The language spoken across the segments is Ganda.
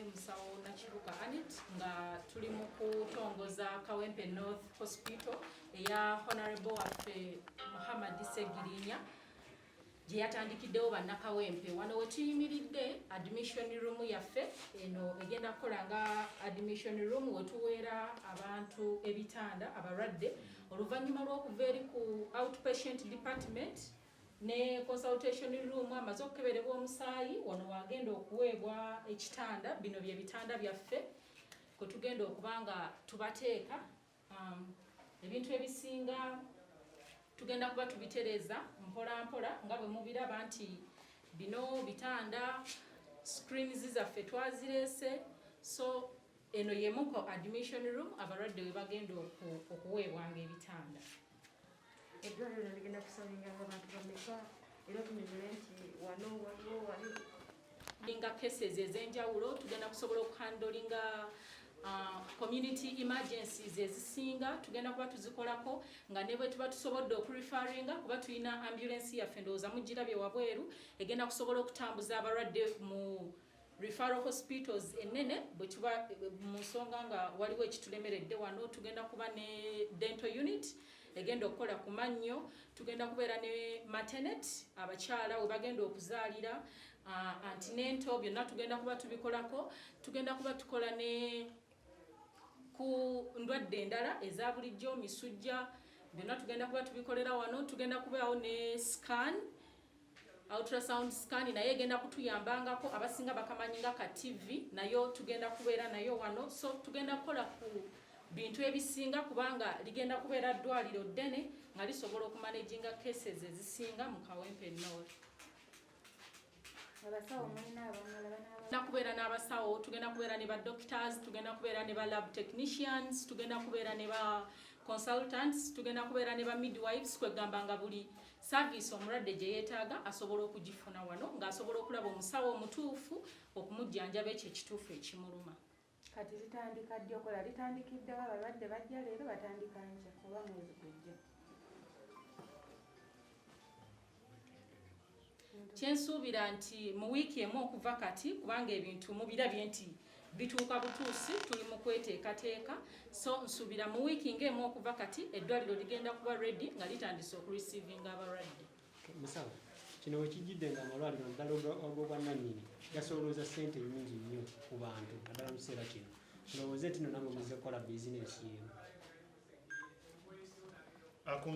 Musawo Nakibuka Anit, nga tuli mu kutongoza Kawempe North Hospital eya Honorable waffe Muhammad Ssegirinya gye yatandikiddewo bannakawempe. Wano we tuyimiridde, admission room yaffe eno egenda kukola nga admission room wetuweera abantu ebitanda, abalwadde, oluvannyuma lw'okuva eri ku outpatient department ne consultation room, amaze okukeberebwa omusaayi, wano wagenda okuweebwa ekitanda. Bino bye bitanda byaffe kwe tugenda okuba nga tubateeka. Ebintu ebisinga tugenda kuba tubitereeza mpola mpola, nga bwe mubiraba nti bino bitanda, screens zaffe twazireese. So eno yemuko admission room abalwadde we bagenda okuweebwanga ebitanda. Eddwaliro lino ligenda kuservinga abantu bameka? Era otunyonyole nti wano waliwo wali Linga cases ez'enjawulo, tugenda kusobola okuhandlinga community emergencies ezisinga, tugenda kuba tuzikolako, nga ne bwe tuba tusobodde okureferringa, kuba tulina ambulance yaffe, ndowooza mugirabye wabweru, egenda kusobola okutambuza abalwadde mu referral hospitals ennene bwe tuba mu nsonga nga waliwo ekitulemeredde. Wano tugenda kuba ne dental unit egenda okukola ku mannyo, tugenda kubeera ne maternity, abakyala we bagenda okuzaalira, antenatal, byonna tugenda kuba tubikolako. Tugenda kuba tukola ne ku ndwadde endala eza bulijjo, misujja, byonna tugenda kuba tubikolera wano. Tugenda kubaawo ne scan, ultrasound scan, naye egenda kutuyambangako, abasinga bakamanyi nga ka TV, nayo tugenda kubeera nayo wano. So tugenda kukola ku bintu ebisinga, kubanga ligenda kubeera ddwaliro ddene nga lisobola okumanaginga cases ezisinga mu Kawempe North. Abasawo mulina abamala banaaba? Tugenda kubeera n'abasawo, tugenda kubeera ne ba doctors, tugenda kubeera ne ba lab technicians, tugenda kubeera ne ba consultants, tugenda kubeera ne ba midwives, kwegamba nga buli service omulwadde gye yeetaaga asobola okugifuna wano, ng'asobola okulaba omusawo omutuufu okumujjanjaba ekyo ekituufu ekimuluma. Kati litandika ddi okola? Litandikiddewo? Abalwadde bajja leero, batandika nkya oba mwezi gujja? Kyensuubira nti mu wiiki emu okuva kati, kubanga ebintu mubirabye nti bituuka butuusi, tuli mu kweteekateeka, so nsuubira mu wiiki ng'emu okuva kati eddwaliro ligenda kuba ready nga litandise okureceivinga abalwadde. Musawo, kino wekijjidde nga amalwaliro, naddala ag'obwannannyini, gasolooza ssente nnyingi nnyo ku bantu, naddala mu kiseera kino. Tulowooze nti no namwe muzze kukola bizinesi emu? Ku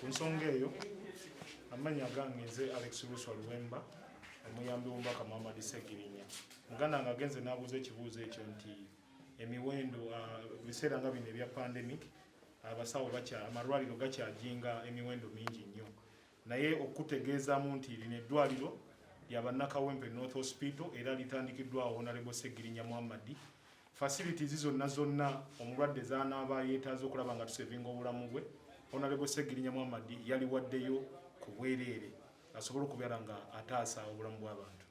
nsonga eyo, amannya gange nze Alex Luswa Luwemba, omuyambi w'omubaka Muhammad Segirinya. Muganda nga agenze n'abuuza ekibuuzo ekyo nti emiwendo, biseera nga bino ebya pandemic, abasawo bakya, amalwaliro gakyajinga emiwendo mingi nnyo, naye okutegeezaamu nti lino eddwaliro lya bannakawempe North Hospital era litandikiddwawo Honorable Segirinya Muhammad. Facilities zonna zonna omulwadde zanaaba yeetaaze okulaba nga tusavinga obulamu bwe, Honorable Segirinya Muhammad yaliwaddeyo ku bwereere asobole okubeera nga ataasa obulamu bw'abantu.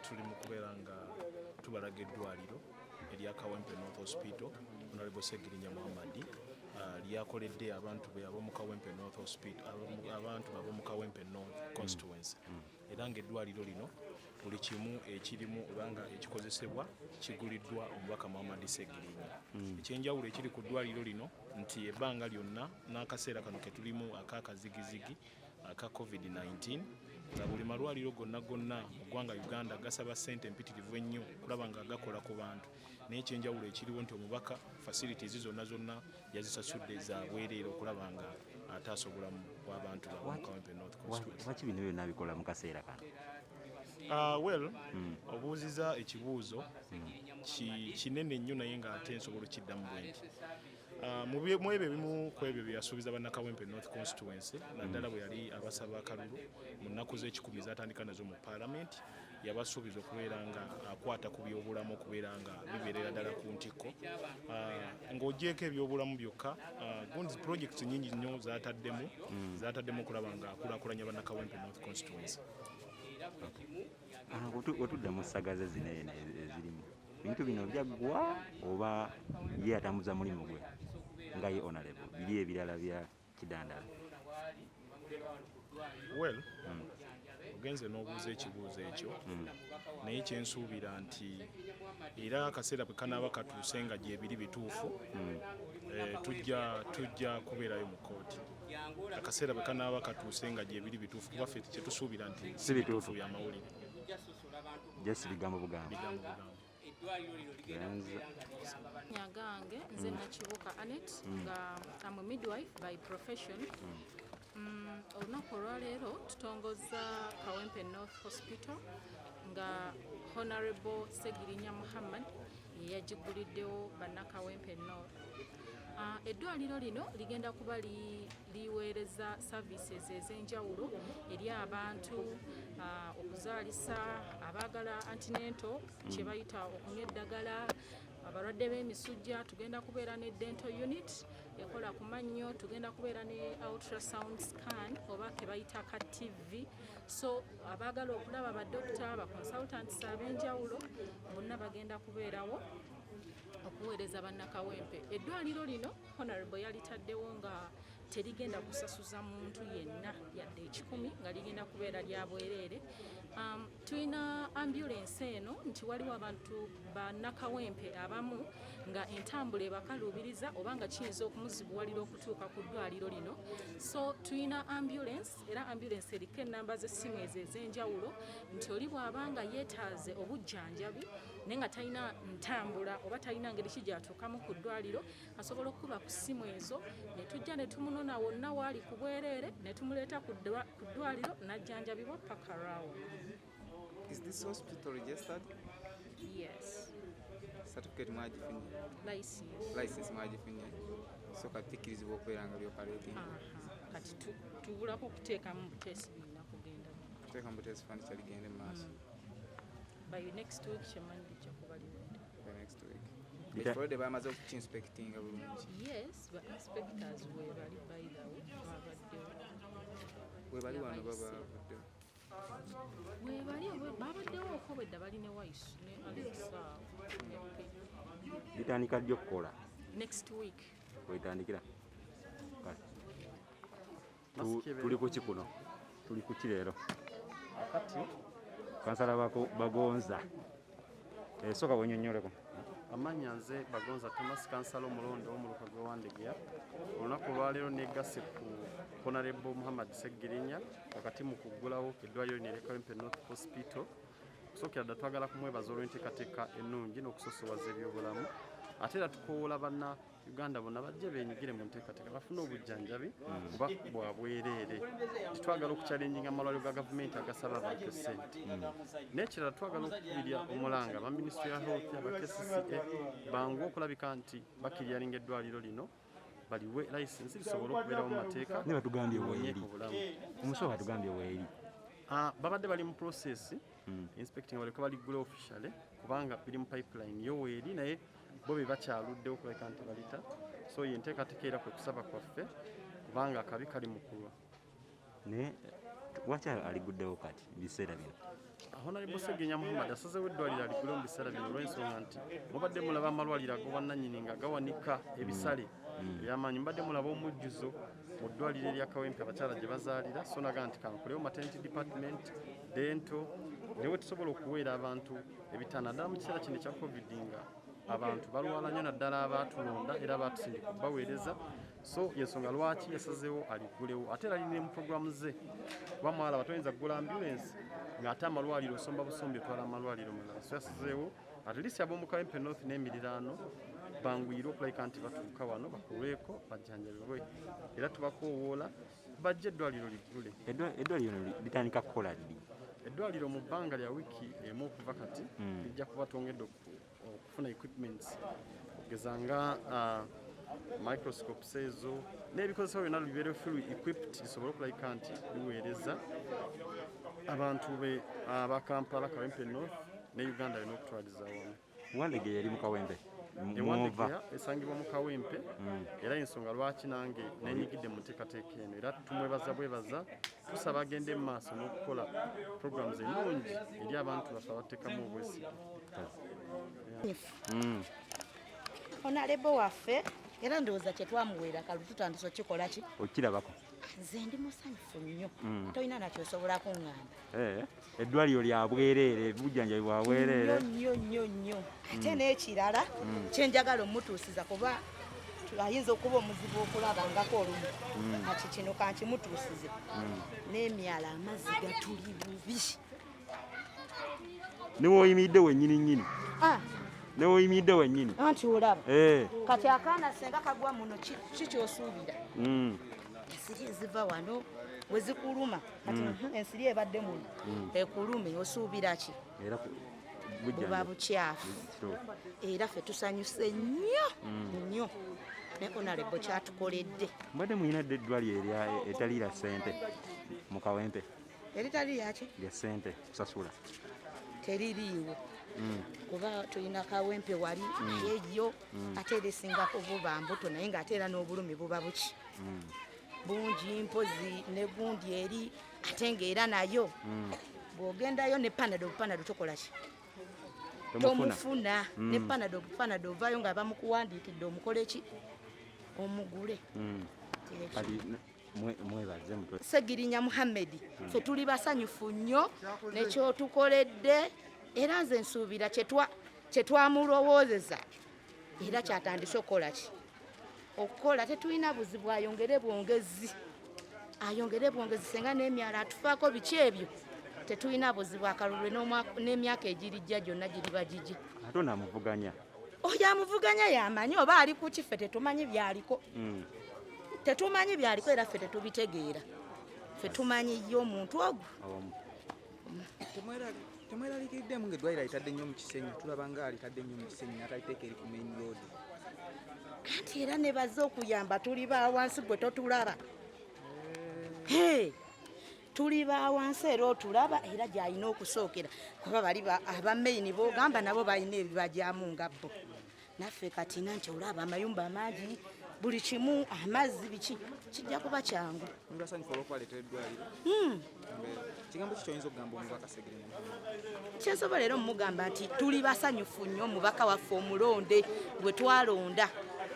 Tuli mu kubeera nga tubalaga eddwaliro erya Kawempe North Hospital, Honorable Segirinya Muhammad lyakoledde abantu be ab'omu Kawempe North Hospital, abantu ab'omu Kawempe North Constituency, era ng'eddwaliro lino buli kimu ekirimu obanga ekikozesebwa kiguliddwa omubaka Muhammad Segirinya. Ekyenjawulo ekiri ku ddwaliro lino nti ebbanga lyonna n'akaseera kano ketulimu akakazigizigi aka COVID-19, nga buli malwaliro gonna gonna mu ggwanga Uganda gasaba ssente empitirivu ennyo okulaba nga gakola ku bantu, naye ekyenjawulo ekiriwo nti omubaka facilities zonna zonna yazisasudde za bwereere okulaba nga ataasa obulamu bw'abantu baabwe mu Kawempe North Constituency. Lwaki bino byonna bikola mu kaseera kano? Well, obuuziza ekibuuzo kinene nnyo, naye ng'ate nsobola okiddamu bwe nti mu ebyo ebimu ku ebyo bye yasuubiza bannakawempe North Constituency, naddala bwe yali abasaba akalulu mu nnaku z'ekikumi zatandika nazo mu Paalamenti, yabasuubiza okubeera nga akwata ku byobulamu okubeera nga bibeerera ddala ku ntikko. Ng'ogyeko ebyobulamu byokka, gundi projects nyingi nnyo zataddemu okulaba nga akulaakulanya bannakawempe North Constituency. Wetudda mu saga ze zino eno ezirimu bintu bino byaggwa, oba ye atambuza mulimu gwe nga ye honorable, biri ebirala bya kidandala? Well, ogenze n'obuuza ekibuuzo ekyo, naye kyensuubira nti era akaseera bwe kanaaba katuuse nga gyebiri bituufu, tujja kubeerayo mu kooti akaseera bwe kanaaba katuuse nga gyebiri bituufu, kuba ffe kyetusuubira nti Si bituufu. Byamawulire. Just bigambo bugambo. Bigambo bugambo. Nyagange nze Nakibuka Anet, nga am a midwife by profession. Olunaku olwaleero tutongoza Kawempe North Hospital nga Honorable Segirinya Muhammad yeyagiguliddewo bannakawempe North. Eddwaliro lino ligenda kuba liweereza services ez'enjawulo eri abantu, okuzaalisa, abaagala antenatal, kye bayita okunywa eddagala, abalwadde b'emisujja. Tugenda kubeera ne dental unit ekola ku mannyo, tugenda kubeera ne ultrasound scan oba ke bayita ka TV, so abaagala okulaba badokita, ba consultants ab'enjawulo bonna bagenda kubeerawo okuweereza bannakawempe. Eddwaliro lino Honorable yalitaddewo nga terigenda kusasuza muntu yenna yadde 100, nga ligenda kubeera lya bwereere. Tulina ambulance eno nti waliwo abantu bannakawempe abamu nga entambula ebakaluubiriza oba nga kiyinza okumuzibuwalira okutuuka ku ddwaliro lino, so tulina ambulance, era ambulance eriko ennamba z'essimu ezo ez'enjawulo nti oli bw'aba nga yeetaaze obujjanjabi naye nga talina ntambula oba talina ngeri ki gyatuukamu ku ddwaliro, asobola okukuba ku ssimu ezo ne tujja ne tumunona wonna waali ku bwereere ne tumuleeta ku ddwaliro n'ajjanjabibwa paka lwawo. Is this hospital registered? Yes. Certificate mwagifunye? License. License mwagifunye? So kati kikkirizibwa okubeera nga lyoperating? Aha. Kati tubulako okuteekamu buteesi, birina kugenda. Kuteeka mu buteesi furniture ligende mu maaso. By next week kyemanyi lijja kuba liwedde. By next week. Ekifo already bamaze okukinspectinga bulungi? Yes, ba inspectors webali, by the way babaddewo. Webali wano? Yabayise. Babavuddewo? Webali, babaddewo okobedda, bali ne Waisu ne Alex awo ne P. Litandika ddi okukola? Next week. Wetandikira. Kale. Tuli kuki kuno? Tuli kuki leero? Kati Kansala Bagonza. Sooka wenyonnyoleko. Amannya nze Bagonza Thomas, kansala omulonde w'omuluka gw'e Wandegeya. Olunaku olwaleero negasse ku Honorable Muhammad Segirinya wakati mu kuggulawo eddwaliro lino erya Kawempe North Hospital. Okusookera ddala twagala kumwebaza olw'enteekateeka ennungi n'okusosowaza ebyobulamu, ate era tukowoola banna Uganda bonna bajje beenyigire mu nteekateeka bafune obujjanjabi kuba bwa bwereere. Tetwagala okuchallenginga amalwaliro ga gavumenti agasaba abantu essente. N'ekirala, twagala okukubirya omulanga aba Ministry ya Health, aba KCCA, bangu okulabika nti baclearinga eddwaliro lino, baliwe license lisobole okubeerawo mu mateeka. Ne batugambye Tuwonye weeri. obulamu. Omusawo batugambye weeri. Ah, babadde bali mu process inspecting baleka baliggula officially, kubanga biri mu pipeline yo weeri, naye bo be bakyaluddewo okulabika nti balita. So ye enteekateeka era kwe kusaba kwaffe, kubanga akabi kali mu kulwa. Naye lwaki aliguddewo kati mu biseera bino? Honorable Segirinya Muhammad asazeewo eddwaliro aliggulewo mu biseera bino olw'ensonga nti mubadde mulaba amalwaliro ag'obwannannyini nga gawanika ebisale ebyamaanyi, mubadde mulaba omujjuzo mu ddwaliro erya Kawempe abakyala gye bazaalira. So naga nti kankolewo maternity department, dental, ne we tusobola okuweera abantu ebitanda, naddala mu kiseera kino ekya COVID nga abantu balwala nnyo, naddala abaatulonda era abatusindika okubaweereza. So yensonga lwaki yasazeewo aliggulewo, ate era alina mu programu ze, kuba mwalaba toyinza kugula ambulance ng'ate amalwaliro osomba busombi otwala amalwaliro malala. So yasazeewo at least ab'omu Kawempe North n'emiriraano banguyire okulabika nti batuuka wano bakolweko bajjanjabibwe, era tubakoowoola bajje eddwaliro liggule. Eddwaliro lino litandika kukola ddi? Eddwaliro mu bbanga lya wiiki emu okuva kati lijja kuba twongedde okufuna equipments, okugeza nga microscopes ezo n'ebikozesebwa byonna, libeere fully equipped lisobole okulabika nti liweereza abantu be aba Kampala, Kawempe North ne Uganda yonna okutwaliza awamu. Wandegeya eri mu Kawempe mwova? Ewandegeya esangibwa mu Kawempe, era ensonga lwaki nange nenyigidde mu nteekateeka eno, era tumwebaza bwebaza, tusaba agende mu maaso n'okukola programs ennungi eri abantu baffe abateekamu obwesige. Honorable waffe, era ndowooza kyetwamuweera kalu tutandise okikola ki. Okirabako. Nze ndi musanyufu nnyo, tolina nakyosobola kuŋŋamba. Eddwaliro lya bwereere, bujjanjabi bwa bwereere. Nnyo nnyo nnyo. Ate n'ekirala kyenjagala omutuusiza, kuba ayinza okuba omuzibu okulaba ngako olumu, kati kino kankimutuusize, n'emyala amazzi gatuli bubi. Newoyimiridde wennyini nnyini, newoyimiridde wennyini. Anti olaba kati akaana senga kagwa muno, kikyosuubira ensiri eziva wano wezikuluma kati, ensiri ebadde muno ekulume, osuubira ki? Buba bukyafu. Era ffe tusanyuse nnyo nnyo ne honorable kyatukoledde. Mbadde mulina dde eddwaliro etali lya ssente mu Kawempe? Eritali lyaki? Lya ssente kusasula. Teririiwo, kuba tulina Kawempe wali eyo, ate era esingako buba mbuto, naye ng'ate era n'obulumi buba buki bungi, mpozi ne gundi eri, ate ng'era nayo bw'ogendayo ne Panado, Panado tokola ki, tomufuna. Ne Panado, Panado ovaayo nga bamukuwandiikidde omukole ki, omugule. Segirinya Muhammedi, ffe tuli basanyufu nnyo nekyotukoledde, era nze nsuubira kyetwamulowoozeza era kyatandise okukola ki, okukola. Tetulina buzibu, ayongere bwongezi, ayongere bwongezi, senga n'emyalo atufaako biki ebyo, tetulina buzibu. Akalulu n'emyaka egirijja gyonna giriba gigi. Ate onamuvuganya? Oyo amuvuganya yamanyi oba ali ku kiffe, tetumanyi byaliko, tetumanyi byaliko, era ffe tetubitegeera, ffe tumanyi ye omuntu ogwo. Temweraliikiriddemu ng'eddwaliro alitadde nnyo mu Kisenyi? Tulaba nga alitadde nnyo mu Kisenyi n'ataliteeka eri ku main road. Anti era ne bazze okuyamba, tuli ba wansi, gwe totulaba, tuli ba wansi era otulaba, era gy'alina okusookera, kuba bali aba main b'ogamba nabo balina ebibajyamu nga bo. Naffe kati na nti olaba amayumba amangi, buli kimu, amazzi, biki, kijja kuba kyangu. Muli basanyufu olw'okubaleetera eddwaliro? Kigambo ki kyoyinza okugamba omubaka Segirinya? Kyensobola era omugamba nti tuli basanyufu nnyo, omubaka waffe omulonde gwe twalonda,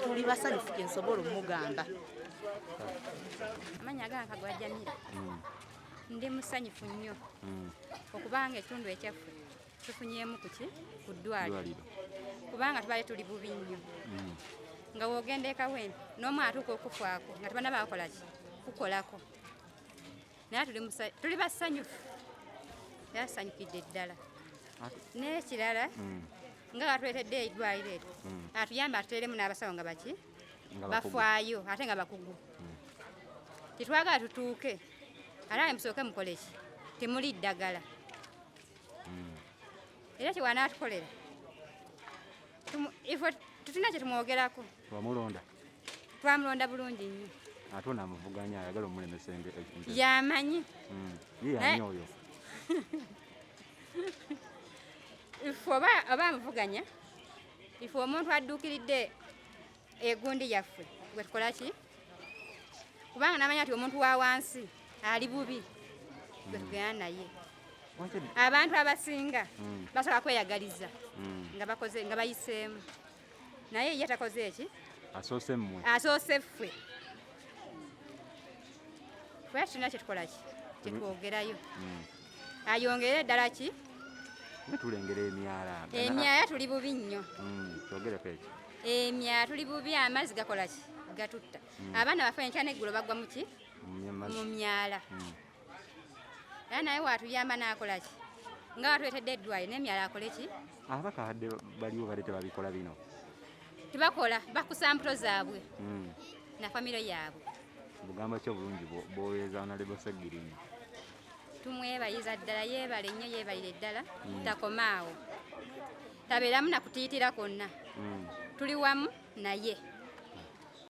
tuli basanyufu, kyensobola omugamba. Amannya agange Kagwa Jamira. Ndi musanyufu nnyo okubanga ekitundu ekyaffe tufunyeemu kuki, ku ddwaliro, kubanga tubadde tuli bubi nnyo, nga wogenda e Kawempe n'omwana atuuka okufaako nga tebannaba bakola ki, kukolako. Naye tuli basanyufu era tusanyukidde ddala. N'ekirala, nga batuleetedde eddwaliro eryo, atuyambe atuteeremu n'abasawo nga baki, bafaayo ate nga bakugu. Tetwagala tutuuke ate aye musooke mukole ki, temuli ddagala. Era kyewanaatukolera ife tetulina kyetumwogerako. Wamulonda? Twamulonda bulungi nnyo. Ate onamuvuganya ayagala omulemesa? Yamanyi. Ye yani oyo? Ife oba amuvuganya, ife omuntu adduukiridde egundi yaffe gwe tukola ki, kubanga namanya nti omuntu wa wansi ali bubi, gwe tugenda naye. Abantu abasinga basobola kweyagaliza nga bakoze, nga bayiseemu, naye ye takoze eki. Asoose mmwe. Asoose ffe. Ffe tulina kyetukola ki, kyetwogerayo, ayongere ddala ki. Ne tulengera emyala. Emyala tuli bubi nnyo. Kyogereko ekyo. Emyala tuli bubi, amazzi gakola ki, gatutta. Abaana baffe enkya neggulo bagwa muki, mu myala. Era naye watuyamba n'akola ki, nga watuleetedde eddwaliro n'emyala akole ki. Abakadde baliwo badde tebabikola bino? Tebakola, bakusa mbuto zaabwe na famire yaabwe. Bugamba ki obulungi bw'oweereza Honorable Segirinya? Tumwebayiza ddala, yeebale nnyo, yeebalire ddala, takomaawo, tabeeramu nakutiitira kwonna. Tuli wamu naye.